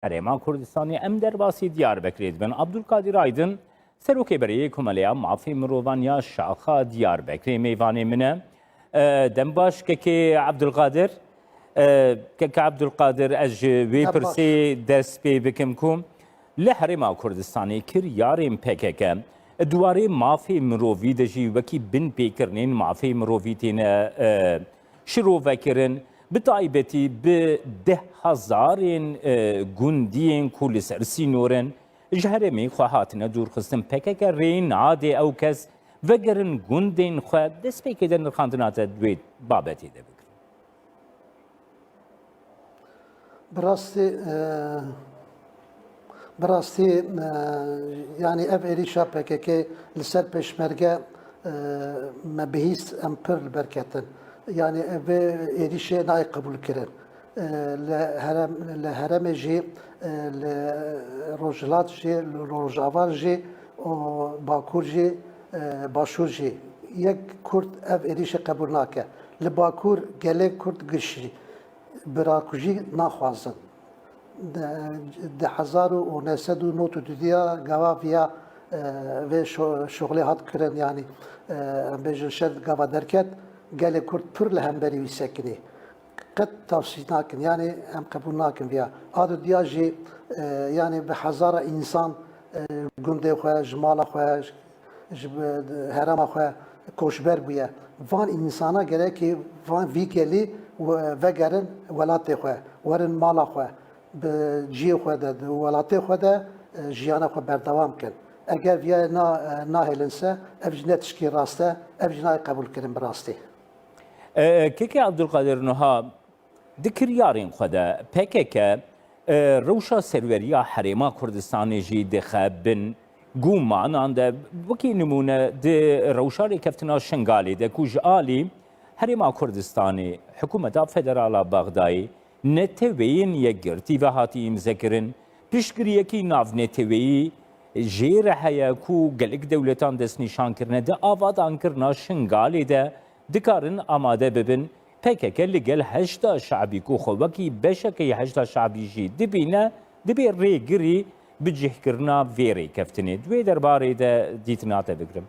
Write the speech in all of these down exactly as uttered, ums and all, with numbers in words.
Herêma Kurdistanê. Em derbasî Diyarbekirê dibin. Abdulkadir Aydin, Serokê Berê yê Komeleya Mafê Mirovan ya Şaxa Diyarbekirê mêvanê min e. E, dem baş, Kekê Abdulkadir. E, Keke Abdulkadir, ez ji wê Dem baş. pirsê dest pê bikim ku li Herêma Kurdistanê kiryarên P K K di warê mafê mirovî de jî wekî binpêkirinên mafê mirovî têne, e, şirovekirin, bi taybetî bi deh hezarên, e, gundiyên ku li ser sînor in, ji herêmê xwe hatine dûrxistin. P K K rê nade ew kes vegerin gundên xwe. Destpêkê de nirxandina te di wê babetê de bigirin. Bi rastî, e, bi rastî, e, yanî ev êrîşa P K K li ser pêşmerge, e, me bihîst, em pir li ber ketin. Yanî ev êrîşê nayê qebûlkirin. E, li herem-, li herêmê jî, e, li Rojhilat jî, li Rojava jî û Bakur jî, e, Başûr jî yek Kurd ev êrîşê qebûl nake. Li Bakur gelê Kurd gişî birakujî naxwazin. Di, di hezar û neh sed û nod û dudiya gava viya, e, vê şo-, şoxlê hat kirin, yanî, e, em bêjin şer gava derket, gelê Kurd pir li hemberî wî sekinî. Qet tavsî nakin, yanî em qebûl nakin viya. A dudiya jî, e, yanî bi hezara însan, e, gundê xwe, ji mala xwe, ji bi herêma xwe koçber bûye. Van însana gerekî van vî gelî we-, vegerin welatê xwe, werin mala xwe, bi ciyê xwe de, di welatê xwe de, e, jiyana xwe berdewam kin. Eger viya na-, e, nahêlin se, ev jî ne tişkî rast e, ev jî nayê qebûlkirin bi rastî. E, e, Keke Abdulkadir, niha di kiryarên xwe de P K K, e, rewşa serweriya Herêma Kurdistanê jî dixe bin gumanan de. Wekî nimûne, di rewşa rêkeftina Şingalê de ku ji alî Herêma Kurdistanê, Hikûmeta Federal a Bexdayê, neteweyên yekgirtî ve hatî îmzekirin, piştgiriyekî navneteweyî jê re heye ku gelek dewletan destnîşan kirine. Di avadankirina Şingalê de dikarin amade bibin P K K li gel Heşda Şe'bî ku xwe wekî beşekê Heşda Şe'bî jî dibîne, dibê rêgirî bi cihkirina vê rêkeftinê. Di wê derbarê de dîtina te bigirim.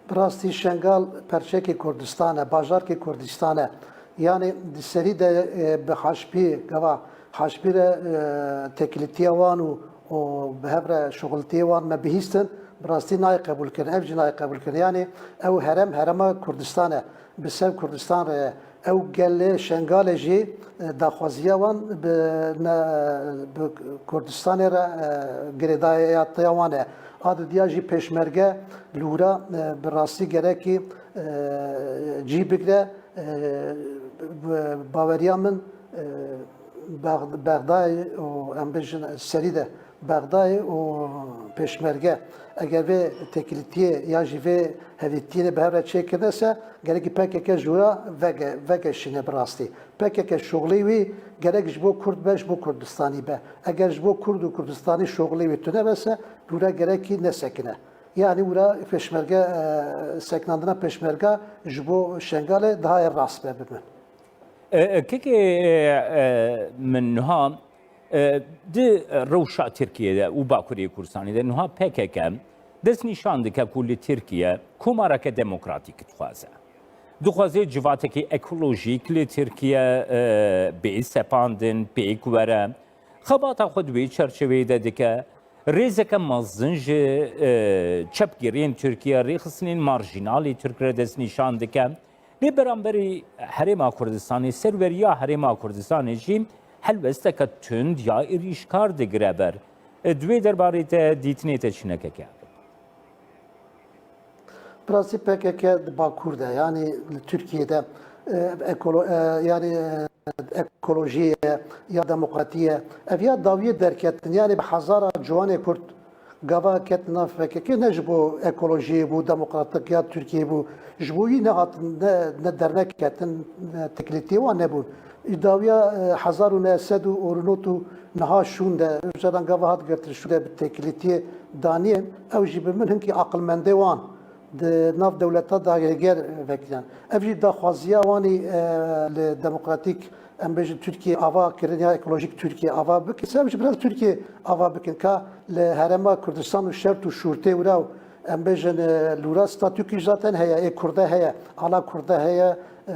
Bi rastî Şengal perçekê Kurdistan e, bajarkê Kurdistan e. Yanî di serî de, e, bi haşbî, gava haşbî re, e, teklîtiya wan û, û bi hev re şuxultiye wan me bihîstin, bi rastî nayê qebûlkirin. Ev jî nayê qebûlkirin. Yanî ew herem, herema Kurdistan e. Bi sev Kurdistan re ye. Ew gelê Şengalê jî, e, daxwaziya wan bi ne, bi Kurdistanê re, e, girêdayîtiya wan e. A didiya jî pêşmerge li wira, e, bi rastî gerekî, e, cî bigre, e, bi baweriya min, e, Bex-, Bexdayê û em bêjin serî de Bexdayê û pêşmerge, eger vê teklîtiyê ya jî vê hevdîtiyê bi hev re çêkirine se, gerekî P K K ji wira vege-, vegeşîne bi rastî. P K K şuxulê wî gerek ji bo Kurd be, ji bo Kurdistanî be. Eger ji bo Kurd û Kurdistanî şuxulê wî tune be se, wira gerekî nesekine. Yanî wira pêşmerge, e, sekinandina pêşmerga ji bo Şengalê daha yê rast be bi min. E, e, kekê, e, e, min niha, e, di rewşa Tirkiyê de û Bakurê Kurdistanê de niha P K K destnîşan dike ku li Tirkiye komareke demokratîk dixwaze. Dixwaze civatekî ekolojîk li Tirkiye, e, bê sepandin, pêk were. Xebata xwe di wê çerçeveyê de dike. Rêzeke mezin ji, e, çepgiriyên Tirkiye, rêxistinên marjînalî Tirk re destnîşan dike. Lê beramberî Herêma Kurdistanê, serweriya Herêma Kurdistanê jî helwesteke tund ya êrîşkar digire ber. E, di wê derbarê te dîtinê te çi ne, keke? Bi rastî P K K di Bakur de, yanî li Tirkiyê de, e, ekolo-, e, yanî, e, ekolojiyê ye ya demokratiyê ye. Ev ya dawiyê derketin, yanî bi hezara ciwanê Kurd gava ketin nav P K K ne ji bo ekolojiyê bû, demokratik ya Tirkiyê bû, ji bo wî nehatin, ne, ne dernek ketin, ne teklîtiyê wan nebûn. Dawiya, e, hezar û neh sed û nod û niha şûn de, caran gava hat girtin şûn de bi teklîtiyê daniyên, ew jî bi min hinkî aqilmendê wan di nav dewleta dagirger vekirin. Ev jî daxwaziya wan î, e, li demokratîk, Em bêjin Tirkiye ava kirin ya ekolojîk Tirkiye ava bikin. Sebab jî biraz Tirkiye ava bikin. Ka li herêma Kurdistan û şert û şûrtê wira û em bêjin, e, li wira statûkî zaten heye, ê Kurda heye, ala Kurda heye, e,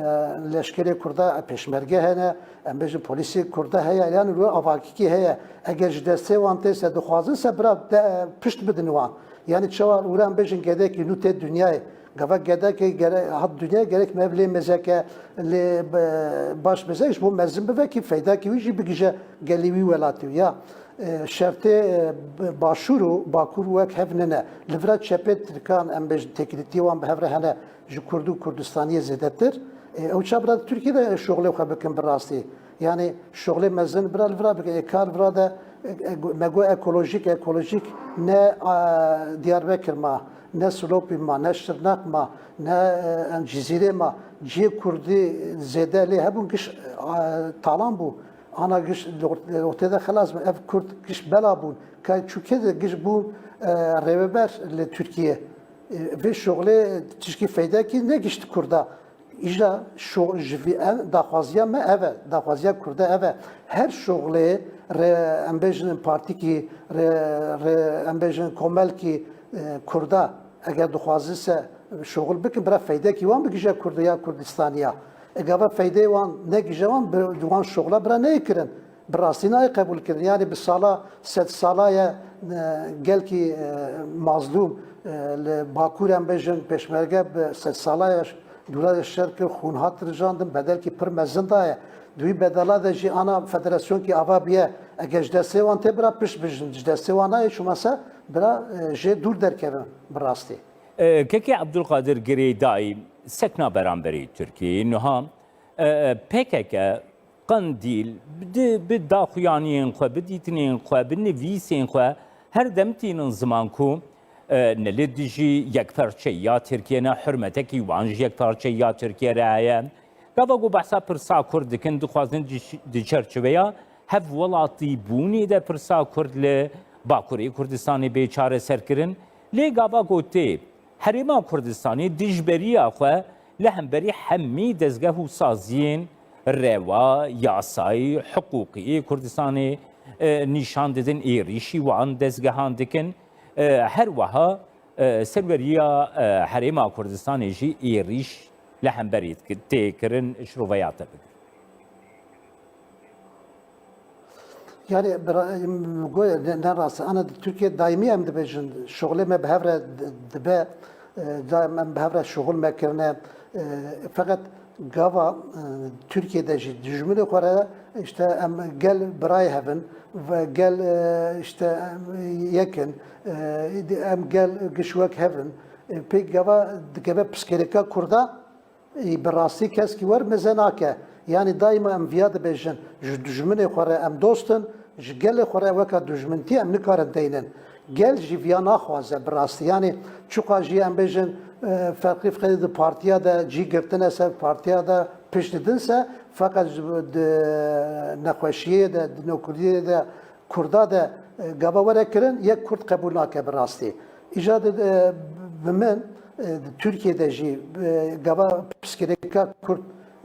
leşkerê Kurda, e, pêşmerge hene, em bêjin polîsê Kurda heye, yani li wira avakîkî heye. Eger ji destê wan tê se dixwazin se bira de, pişt bidin wan. Yani çawa li wira em bêjin gedekî nû tê dinyayê. Gava gedekê gere-, hat dinyayê gerek me lê mezeke, lê be-, baş mezek ji bo mezin bibe ki feydakî wî jî bigije gelî wî welatî wî ya. E, şertê, e, b-, başûr û bakur wek hev nine. Li vira çepê Tirkan em bêjin têkilîtiyê wan bi hev re hene ji Kurd û Kurdistaniyê zêdetir. E, ew çav bira Tirkiye de şoxlê xwe bikin bi rastî. Yani şoxlê mezin bira li vira bikin. E, kar vira de, e, e, me got ekolojik, ekolojik ne, a, Diyarbekir ma, ne Silopî ma, ne Şirnex ma, ne, e, em Cizîrê ma. Cihê Kurdî zêde lê hebûn giş, a, talan bû. Ana giş li ortê de xelas bû. Ev Kurd giş bela bûn. Ka çûkê de giş bûn, e, rêveber li Tirkiye. E, vê şoxlê tişkî feydekî negişt Kurda. Îja şo-, ji vî ev, daxwaziya me ev e, daxwaziya Kurda ev e. Her şoxlê re, em bêjin partîkî, re, re, em bêjin komelkî, e, Kurda, eger dixwazi se şoxil bikin, bira feydekî wan bigije Kurda ya Kurdistaniya. E, gava feydeyê wan negije wan, bi, wan şoxla bira neyê kirin. Bi rastî nayê qebûl kirin. Yani bi sala, sed sala ye, e, gelkî, e, mazlûm, e, li Bakur em bêjin, pêşmerge bi sed sala ye, dûra şer kir, xûn hat rijandin, bedelkî pir mezin daye. Di wî bedela de jî ana federasyonkî ava biye, eger ji destê wan tê bira pişt bijin, ji destê wan nayê çûma se bira, e, jê dûr derkevin bi rastî. E, Kekê Ebdulkadir Girêdayî, sekna beramberî Tirkiyeyê niha, e, P K K, Qendîl, bi, bi daxuyaniyên xwe, bi dîtinên xwe, bi nivîsên xwe her dem tînin ziman ku, e, ne li dijî yekperçeyiya Tirkiye ne hurmetekî wan ji yekparçeyiya Tirkiye re heye. Gava ku behsa pirsa Kurd dikin, dixwazin di, di çerçeveya hevwelatîbûnê de pirsa Kurd li Bakurê Kurdistanê bê çareserkirin. Lê gava ku tê Herêma Kurdistanê dijberiya xwe li hemberî hemî dezgeh û saziyên rewa, yasayî, hiqûqî Kurdistanê, e, nîşan didin, êrîşî wan dezgehan dikin. E, her wiha, e, serweriya, e, Herêma Kurdistanê jî êrîş li hemberî tê kirin, şiroveyate bigir. Yani, bira-, em, go-, ne, ne rast. Ana di Tirkiye daîmî em dibêjin, şoxlê me bi hev re di-, dibe, e, daîm em bi hev re şoxil me kirine. E, feqet gava, e, Tirkiye de jî dijminê xwe re, işte, em gel birayê hev in ve gel, e, işte, em yek in, e, em gel giş wek hev in. E, pêk gava dikeve piskêrika Kurda, Ê, bi rastî keskî wer meze nake. Yanî daîma em viya dibêjin, ji dijminê xwe re em dost in, ji gelê xwe re weka dijmintî em nikarin deynin. Gel jî viya naxwaze bi rastî. Yanî çiqa jî em bêjin, e, ferqî fiqirî di partiya de cî girtine se, partiya de pişt didin se, feqet ji di nexweşiyê de, di nokurdiyê de Kurda de, e, gava were kirin, yek Kurd qebûl nake bi rastî. Îja de, e, bi min, e, di Tirkiye de jî, e, gava pirsgirêka Kurd,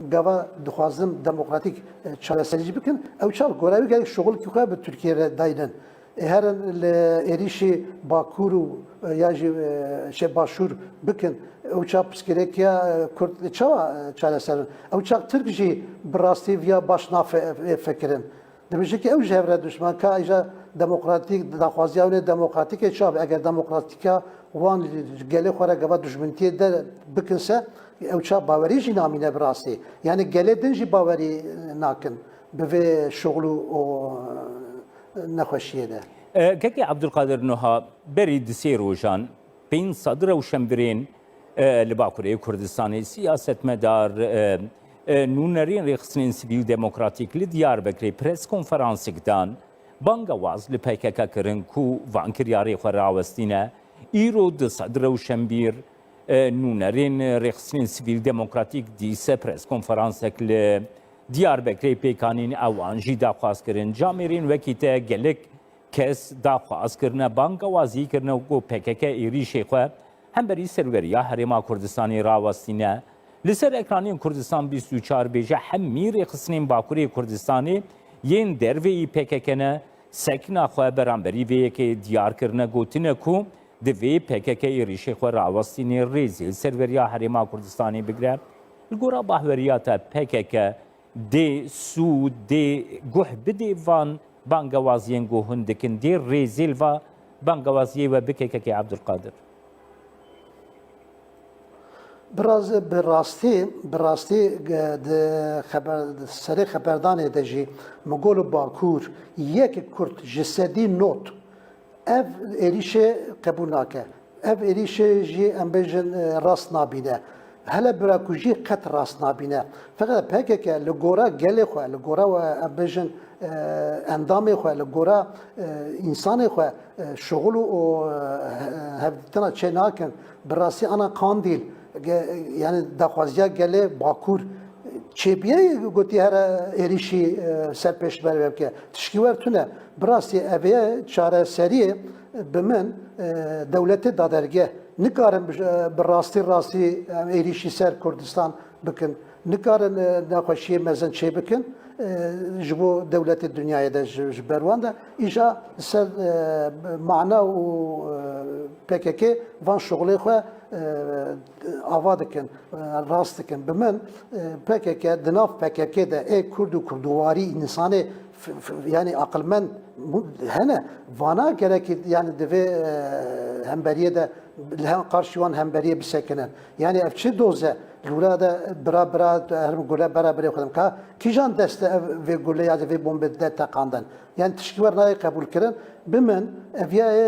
gava dixwazin demokratîk, e, çareserî jî bikin, ew çav gora wî gerek şoxilkî xwe bi Tirkiye re daynin. E, herin li êrîşî Bakur û, e, ya jî, e, şey Başûr bikin, ew çav pirsgirêkiya, e, Kurd çawa, e, çareserin? Ew çav Tirk jî bi rastî viya baş nafe-, e, fekirin. Dibêje ki ew ji hev re duşman ka îja demokratîk, daxwaziya wan ê demokratîk ê çabe. Eger demokratîka wan ji gelê xwe re gava dijmintiyê de bikin se, ew çav bawerî jî namîne bi rastî. Yani gelê din jî bawerî, e, nakin bi vê şoxl û o, e, nexweşiyê de. E, Kekê Ebdulkadir Nuha, berî di sê rojan pênc sed rewşenbirên, e, li Bakurê Kurdistanê siyasetmedar, e, e, nûnerên rêxistinên sivîl demokratîk li Diyarbekirê pres konferansek dan, bangewaz li P K K kirin ku van kiryarê xwe rawestîne. Îro di sed rewşenbîr, e, nûnerên rêxistinên sivîl demokratîk dîse pres konferansek li Diyarbekirê pêk anîn, ewan jî daxwaz kirin. Camêrên wekî te gelek kes daxwaz kirine, bangewazî kirine ku P K K êrîşê xwe hemberî serweriya Herêma Kurdistanê rawestîne. Li ser ekranên Kurdistan bîst û çar bêje hemî rêxistinên Bakurê Kurdistanê yên derveyî P K K ne, sekna xwe beramberî vê yekê diyar kirine, gotine ku divê P K K êrîşê xwe rawestînê rêzê li ser veriya Herêma Kurdistanê bigire. Li gora bahweriya te P K K dê sûd, dê guh bidê van bangewaziyên ku hûn dikin, dê rêzê li va bangewaziyê we bike kekê Ebdulkadir? Biraz, bi rastî, bi rastî, e, di xeber, di serê xeberdanê de jî min got li Bakur yek Kurd ji sedî not ev êrîşê qebûl nake. Ev êrîşê jî em bêjin, e, rast nabîne. Hele bira ku jî qet rast nabîne. Feqet P K K li gora gelê xwe, li gora we em bêjin, e, endamê xwe, li gora, e, însanê xwe, e, şixul û, e, hevdîtina çê nakin. Bi rastî ana Qandîl, ge-, yani daxwaziya gelê Bakur çêbûye, gotî here êrîşî, e, ser pêşberê bike. Tişkî wer tune. Bi rastî ev ê çareseriyê bi min, e, dewletê da derge. Nikarin bi, e, bi rastî rastî em êrîşî ser Kurdistan bikin. Nikarin, e, nexweşiyê mezin çê bikin, e, ji bo dewletê dinyayê de ji, ji ber wan de. Îja li ser, e, mana û, e, P K K van şixulê xwe, e, ava dikin, e, rast dikin. Bi min, e, P K K, di nav P K K de ê Kurd û Kurdiwarî, însanê f-, f-, yani aqilmend mu-, hene. Vana gerekî yani divê, e, hemberiyê de li hem qarşî wan hemberiyê bisekinin. Yani ev çi doz e? Li wira de bira bira her gule bera birê xwe dikin. Ka kîjan dest e ev vê gule ya vê bombe de teqandin? Yani tişkî wer nayê qebûl kirin. Bi min, ev ya, e,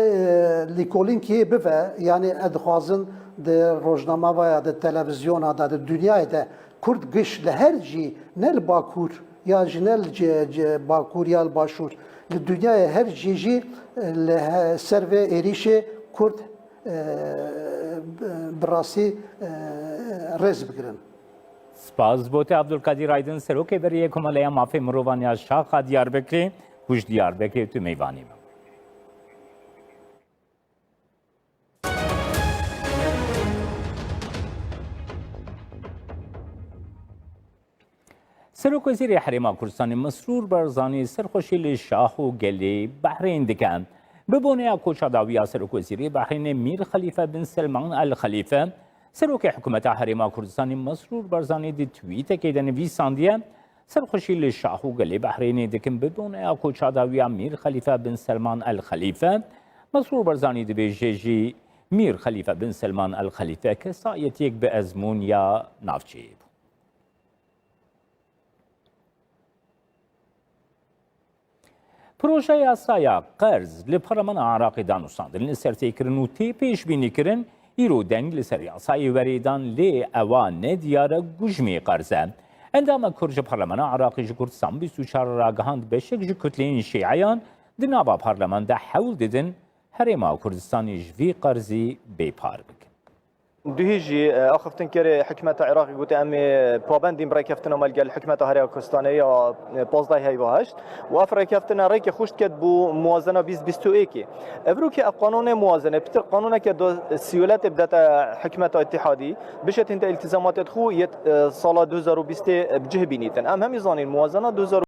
lîkolînkiyê bive, yani ez dixwazin di rojnama ve ya di televizyona de, di dinyayê de Kurd giş li her cî, ne li Bakur, ya jî ne li ce-, ce-, Bakur ya li Başûr, li dinyayê her cî jî, e, li he-, ser vê êrîşê Kurd, e, bi rastî, e, rêz bigirin. Spas bo te Abdulkadir Aydın, Serokê Berê yê Komeleya Mafê Mirovan ya Şaxa Diyarbekirê, ku ji Diyarbekirê tu mêvanê me. Serokwezîrê Herêma Kurdistanê Mesrûr Barzanî serxweşî li şax û gelê Behrêyn dike. Bi boneya koça dawiya Serokwezîrê Behrênê Mîr Xelîfe bin Selman El Xelîfe, Serokê Hikûmeta Herêma Kurdistanê Mesrûr Barzanî di twîtekê de nivîsandiye, Serxweşî li şax û gelê Behrênê dikim bi boneya koça dawiya Mîr Xelîfe bin Selman El Xelîfe. Mesrûr Barzanî dibêje jî Mîr Xelîfe bin Selman El Xelîfe kesayetiyek bi ezmûn ya navçeyê bû. Proje yasaya qerz li Parlemana Iraqê danûstandin li ser tê kirin û tê pêşbînîkirin, îro deng li ser yasayê werê dan, lê ewa nediyar e ku ji mê qerz e. Endama Kurd ji Parlemana Iraqê ji Kurdistan bîst û çar re ragihand, beşek ji kutleyên şîeyan di nava parleman de hewl didin Herêma Kurdistanê ji vî qerzî bêpar bikin. Duhî jî, e, axiftinkerê hikûmeta Iraqê gote, em ê pabendîn bi rêkeftina me li gel hikûmeta Herêma Kurdistanê ya, e, pazdeh heyva heşt û ev rêkeftina rêkê xweş diket bo muwazena bîst bîst û êkê. Evrokê ev qanûnê muwazene pitir qanûneke do-, sî û letê bidete hikûmeta îtîhadî, bişetînte îltîzamatê xwe yê, e, sala du hezar û bîstê bi cih bînîtin. Em hemî zanîn muwazena du hezar